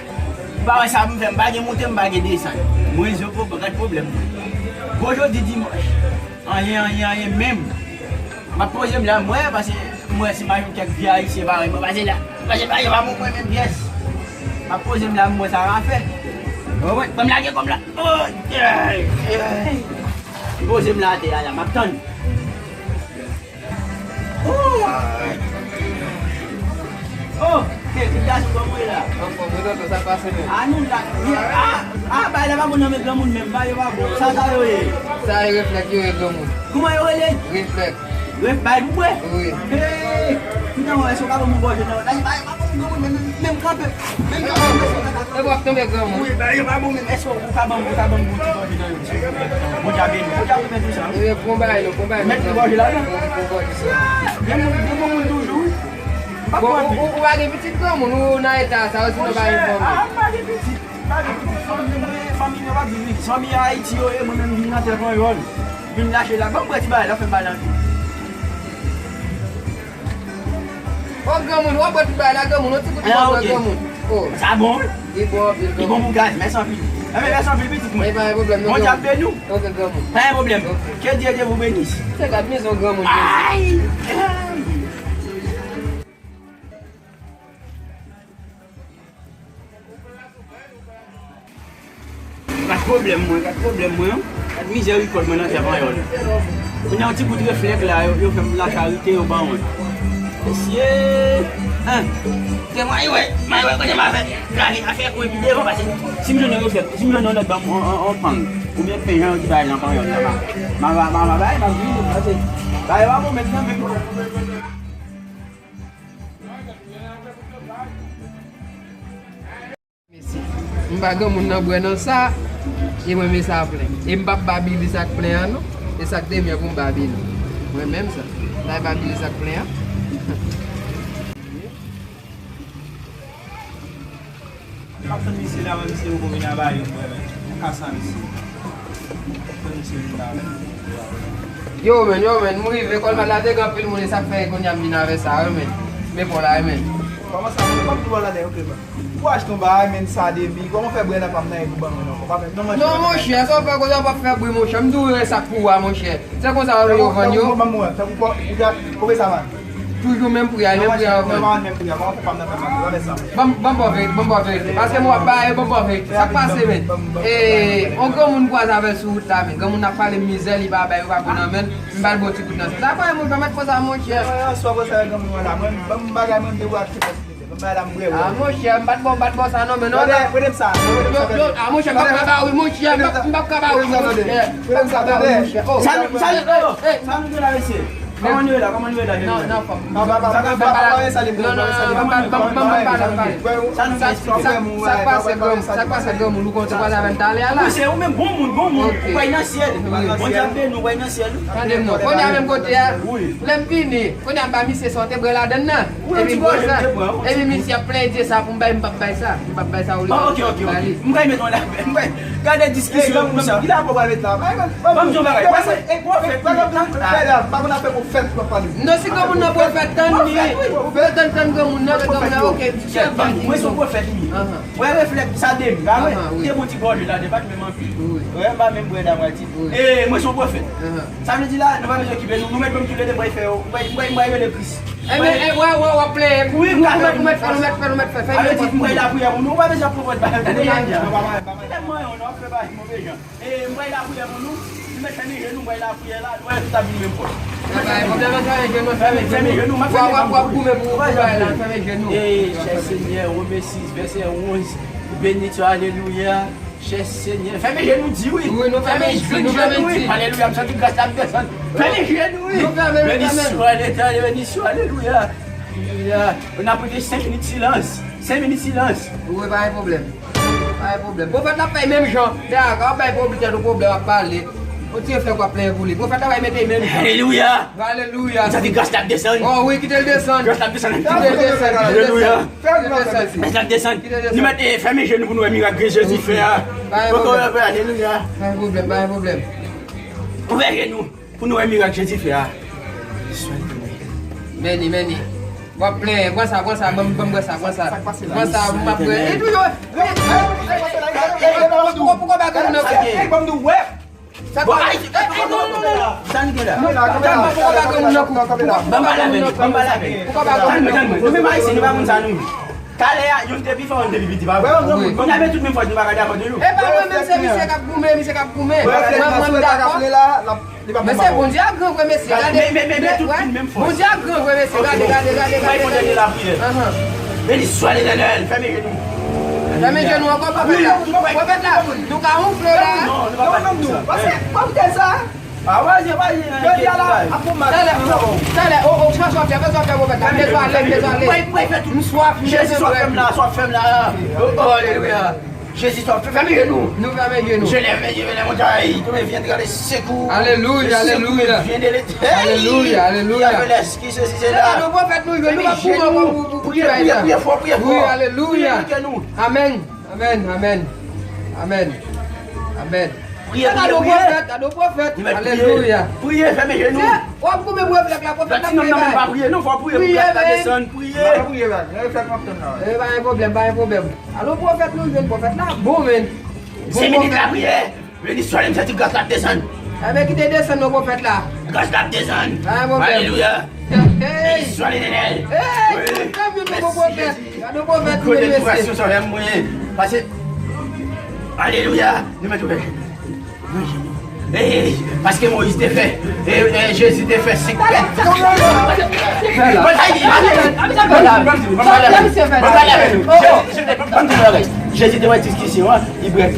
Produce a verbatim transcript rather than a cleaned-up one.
M pa wè sa pou m fè, m pa gen moute, m pa gen desann. Mwen, je pran gad pwoblèm mwen. Bon, jodi dimanch, anyen, anyen, anyen menm. M ap poze m la, m wè, paske m wè si m pa jwenn kèk vye ayisyen parèy mwen, pase la. Pase la, yo pa bon mwen menm pyès. M ap poze m la, m wè sa va fè. Wè, wè, ban m lage kòb la. Oh, yeah, yeah. M poze m la atè a la, m ap tann. Oh, oh, ke, ke gason kòman w ye la? Anfòm, wi, tonton, sa pase menm? A, nou la, a, a, bay la pa bon nan men granmoun menm, bay yo pa bon. Sa, sa yo ye? Sa e reflèk yo ye granmoun. Kouman yo rele? Reflèk. Ref, bay pou bwè? Wi. Hey, kounya, èske w ka ban m yon gòje nan? Bay, bay, bay, bay, bay, menm, menm kanpe. Menm kanpe, menm kanpe. E w ap tonbe granmoun. Wi, bay, yo pa bon menm. Èske w ka ban m, ou ka ban m yon ti gòje nan yo? Bondye a beni. Bondye a beni tou sa. Ebyen, pran bagay nou, pran bagay nou. Mèt yon gòje la, non? Pran gòje sa. Gen moun, gen bon moun toujou, wi. M pa kwè anpil. Bon, ou, ou, ou pa gen pitit granmoun, ou nan eta sa, ou sinon pa enfòme. Ah, m pa gen pitit. Fanmi, fanmi, fanmi, yo pa di, fanmi Ayiti yo ye, mwen menm vin nan tè panyòl. Vin lache la, ban m pran ti bagay la, fè m pale anpil. O granmoun, w ap bwè tout bagay la, granmoun, yon ti gout pou w bwè, granmoun. O. Sa bon, wi. Li bon anpil, granmoun. Li bon pou gaz, mèsi anpil. Enben, mèsi anpil, pitit mwen. E pa gen pwoblèm, non, granmoun. Bondye ap beni w. Ok, granmoun. Pa gen pwoblèm. Ok. Que Dieu, Dieu vous bénisse. Se gad mizè yon granmoun. Ay! Ay! Gad pwoblèm mwen, gad pwoblèm mwen, gad mizèrikòd mwen nan tè panyòl. Kounye a yon ti bout reflèk la, yo, yo fè m lacharite, yo ban mwen. Mesye! Hein? Se mwen, wi, mwen, wi, kote m a fè? Gade, afè kwen pi devan, paske si m jwenn yon reflèk, si m jwenn yon lòt ban m on, on, on pang, oubyen pen jan yo di bagay nan panyòl la, m a, m a, m a, m a bay, m a vini, paske bagay yo pa bon menm nan menm. Mesi. M pa granmoun nan bwè nan sa, e mwen men sa plen. E m p ap ba Billy sa k plen an, non. E sa k te mye pou m ba Billy. Mwen menm sa. M ta ba Billy sa k plen an. M ap tann misye la, wè misye poko vin aba yo, m wè, men. M ka sa misye. Tann misye vin la, men. Yo, men, yo, men, m rive, Kòlmad la te gen anpil moun, e sa k fè kounye a m vin avè sa, wi, men. Men, bon, la, men. Kòman sa, m ap tou la, ok, men. Ou achte yon bagay, men sa depi. Kòman fè bwè la pa m nan pou ban mwen non? Ou pa fè, non, monchè. Non, monchè, sa w fè kounye a w p ap fè bri, monchè. M di w sa k pou ou a, monchè. Se konsa yo vann yo. Tankou, tankou, tankou, tankou, tankou sa, man. Toujou menm pri a, menm pri a yo vann. Non, monchè, menm pri a, kòman fè pa m nan fè mal, ou pa fè sa. Ban m, ban m ba w verite, ban m ba w verite. Paske mwen w ap bay, ban m ba w verite. Sa k pase, men? E, yon granmoun kwaze avè l sou wout la, men. Granmoun ap pale mizè, li pa bay, yo pa pran nan men l. M ba l bon ti kout nan sa. Sa kwè mwen pèmèt konsa, monchè. Mwen, an swa konsa, granmoun la. Mwen, ban m bagay, mwen, m te pou achte. Mwen bay la m bwè, ah, monchè, m pa t bon, m pa t bon sa non, men non. Tande, prete m sa. Yo, yo, ah, monchè, m p ap ka ba ou, monchè, m p ap, m p ap ka ba ou, monchè. Prete m sa, tande. Sa nou, sa nou, oh, sa nou gen la, mesye? Kòman nou ye la, kòman nou ye la? Non, non, fò m. Sa k pase, granm, sa k pase, granm, sa k pase, granm, ou konn se kwaze avè m talè a la. Mesye, ou menm bon moun, bon moun, ou kwè nan syèl. Bondye ap beni w, ou kwè nan syèl. Tande m non, kounye a menm kote a, lè m vini, kounye a m ba misye sa, w te bwè ladann nan. Epi bwè sa. Epi misye ap plendye sa pou m bay, m p ap bay sa. M p ap bay sa ou li. Ah, ok, ok, ok. M kay met yon lapè. M kay gade diskisyon pou sa. Ki lapè w pral met la? Ban m di yon bagay. Pase, e pwofèt, pwofèt, pa konn afè pwofèt, pwofèt, pale. Non, si granmoun nan pwofèt, tann li. Pwofèt, wi, pwofèt. Tann, tann granmoun nan, tann granmoun nan, ok. Mwen se yon pwofèt, wi. Wè reflèk sa de m, gade. Te bon ti gòje la, de pa t menm anpil. Wè, m pa menm bwè la mwati. E, mwen se yon pwofèt. Sa vle di la, nou pa bezwen okipe nou, nou mèt ban m tou lede, m pral fè yo, m pral, m pral, m pral rele Kris. Ebyen, e, wè, wè, w ap plenyen. Wi, m ka fè. Nou mèt, nou mèt fè, nou mèt fè, nou mèt fè. Sa vle di, m pral lapriyè pou nou, ou pa bezwen ap konprann bagay yo, tande jan m di a. Tèlman yo, nou ap fè bagay move jan. E, m pral lapriyè pou nou, si Fèmen je nou, bay lapriyè la, nou wè tout ap vin menm fòs. Fèmen je nou, m ap fèmen je nou. Wap goumen pou ou bay la, fèmen je nou. Chè Senyè, Wome sis, vèsè onz, benediksyon, alelouya. Chè Senyè, fèmen je nou, di wi. Wi, nou fèmen je nou, wi. Alelouya, m santi gras la ap desann. Fèmen je nou, wi. Benediksyon, Letènèl, benediksyon, alelouya. Alelouya. Nou ap rete senk minit silans. Senk minit silans. Wi, pa gen pwoblèm. Pa gen pwoblèm. Pwofèt la ap fè menm jan. Lè a, w ap bay pwoblèm, tèt ou pwoblèm, ap pale. On dirait frè w ap plenyen pou li. Pwofèt la ap mete menm jan. Alelouya. Alelouya. Sa di gras la ap desann. Oh wi, kite l desann. Gras la ap desann. Kite l desann. Alelouya. Kite l desann. Gras la ap desann. Kite l desann. Nou mèt, eh, fèmen je nou pou nou wè mirak Jezi fè a. Pa gen pwoblèm. Alelouya. Pa gen pwoblèm, pa gen pwoblèm. Ouvè je nou. Pou nou wè mirak Jezi fè a. Meni, meni. W ap plenyen, pran sa, pran sa, ban m, ban m pran sa, pran sa. Pran sa, m ap pran. E toujou. Poukò, poukò bagay nou nan kou? Ban m di w wè. Sa pa. Sa n gen la? Poukò bagay nou nan kou? Ban m pale avè l, ban m pale avè l. Poukò bagay nou nan kou? Kalme, kalme. Nou menm Ayisyen, nou pa konn sa nou. Talè a, youn te pi fò, youn te pi piti, pa vre? Wi. Kounye a, men tout menm fòs, nou pa ka dakò toujou. E pa mwen menm, se misye k ap goumen, misye k ap goumen. Mwen, mwen, mwen dakò. Men se Bondye a gran vre, mesye. Gade, men, men, men, men tout, tout menm fòs. Bondye a gran vre, mesye. Gade, gade, gade, gade. Mwen, mwen, mwen, lapriyè. Ahan. Beni swa Letènèl, fèmen je nou. Fèmen je nou ankò, pwofèt la. Pwofèt la, nou ka wonfle la. Non, nou pa pale de sa. Paske, pa koute sa. Ah, vas-y, vas-y. Jodi a la, ap pou mal. Talè, talè, o, o, fè sa w fè, fè sa w fè, pwofèt la. M bezwen ale, m bezwen ale. M swaf, m bezwen bwè. Jezi, sa w ap fè m la, sa w ap fè m la. Oh, oh, alelouya. Jezi, sa w ap fè, fèmen je nou. Nou fèmen je nou. Je lève mes yeux vers les montagnes, d'où me viendra le secours. Alelouya, alelouya. Le secours me vient de l'Éternel. Alelouya, alelouya. Qui a fait les cieux, ceci, cela. Gade pwofèt nou, nou pa pou, pou, pou, pou priye, priye, priye fò, priye fò. Wi, alelouya. Priye, priye nou. Amèn. Amèn, amèn, amèn, amèn. Priye, priye, priye. Gade pwofèt, gade pwofèt. Alelouya. Priye, fèmen je nou. W ap goumen pwofèt la, pwofèt la. Ti nonm nan menm pa priye, non, fò priye, priye, priye, desann, priye. Pa priye, pa priye. E pa gen pwoblèm, pa gen pwoblèm. Alò pwofèt nou jwenn pwofèt la, bon, men. Bon, se minit la priye. Beni swa li, m santi gras la ap desann. Enben, kite desann non pwofèt la. Gras la ap desann. Pa gen pwoblèm. Alelouya. Beni swa Letènèl. Ey, tout fèm youn bon pwofèt. Gade yon pwofèt, mesye. Kote nou asosye avè mwen. Pase. Alelouya. Nou mèt ouvè je nou. Ey, paske Moyiz te fè, e, e, Jezi te fè senk pèt. Jezi te wè diskisyon an, li brèf.